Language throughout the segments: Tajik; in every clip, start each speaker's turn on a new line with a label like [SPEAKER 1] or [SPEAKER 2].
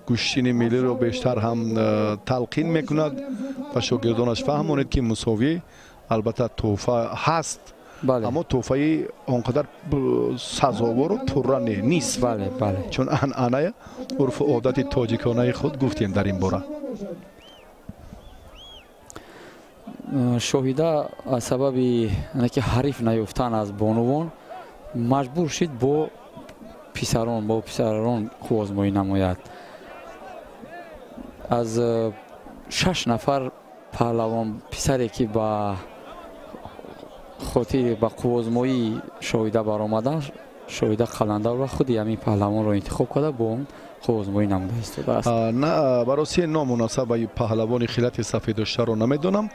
[SPEAKER 1] Гӯштини миллиро бештар ҳам талқин мекунад ва шогирдонаш фаҳмонед, ки мусовӣ албатта тӯҳфа ҳаст, аммо тӯҳфаи он қадар сазовору пурра нест, чун анъана, урфу одати тоҷиконаи худ гуфтем дар ин бора.
[SPEAKER 2] Шоҳида аз сабаби ки ҳариф наёфтан аз бонувон маҷбур шид бо писарон қуввозмоӣ намояд. Аз 6 нафар паҳлавон писаре, ки ба хотири ба қуввозмоии Шоҳида баромадан, Шоҳида Қаландарова худи ҳамин паҳлавонро интихоб карда, бо он қуввозмоӣ намуда истодааст.
[SPEAKER 1] Бароси номунасабаи паҳлавони хилати сафеддоштаро намедонам,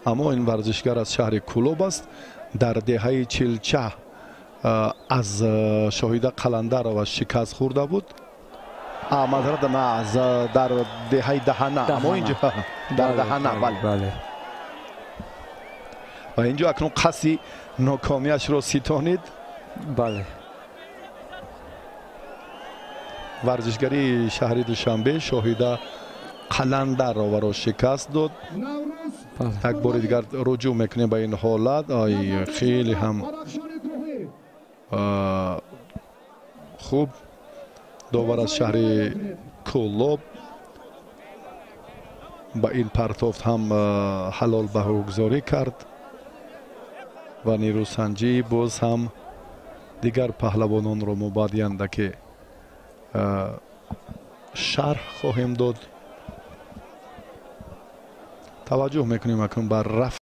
[SPEAKER 1] аммо ин варзишгар аз шаҳри Кӯлоб аст. Дар деҳаи Чилча аз Шоҳида Қаландарова шикаст хӯрда буд. Маъзарат, на, аз дар деҳаи Даҳана, аммо инҷо дар Даҳана, бале. Ва инҷо акнун қасди нокомиашро ситонид.
[SPEAKER 2] Бале.
[SPEAKER 1] Варзишгари шаҳри Душанбе Шоҳида Қаландароваро шикаст дод. Як бори дигар руҷӯъ мекунем ба ин ҳолат. Ай, хеле ҳам хуб довар аз шаҳри Кӯлоб ба ин партофт ҳам ҳалол баҳогузорӣ кард ва нерӯсанҷӣ боз ҳам дигар паҳлавононро мо баъд яндаке шарҳ хоҳем дод. Таваҷҷӯҳ мекунем акнун бар рафт.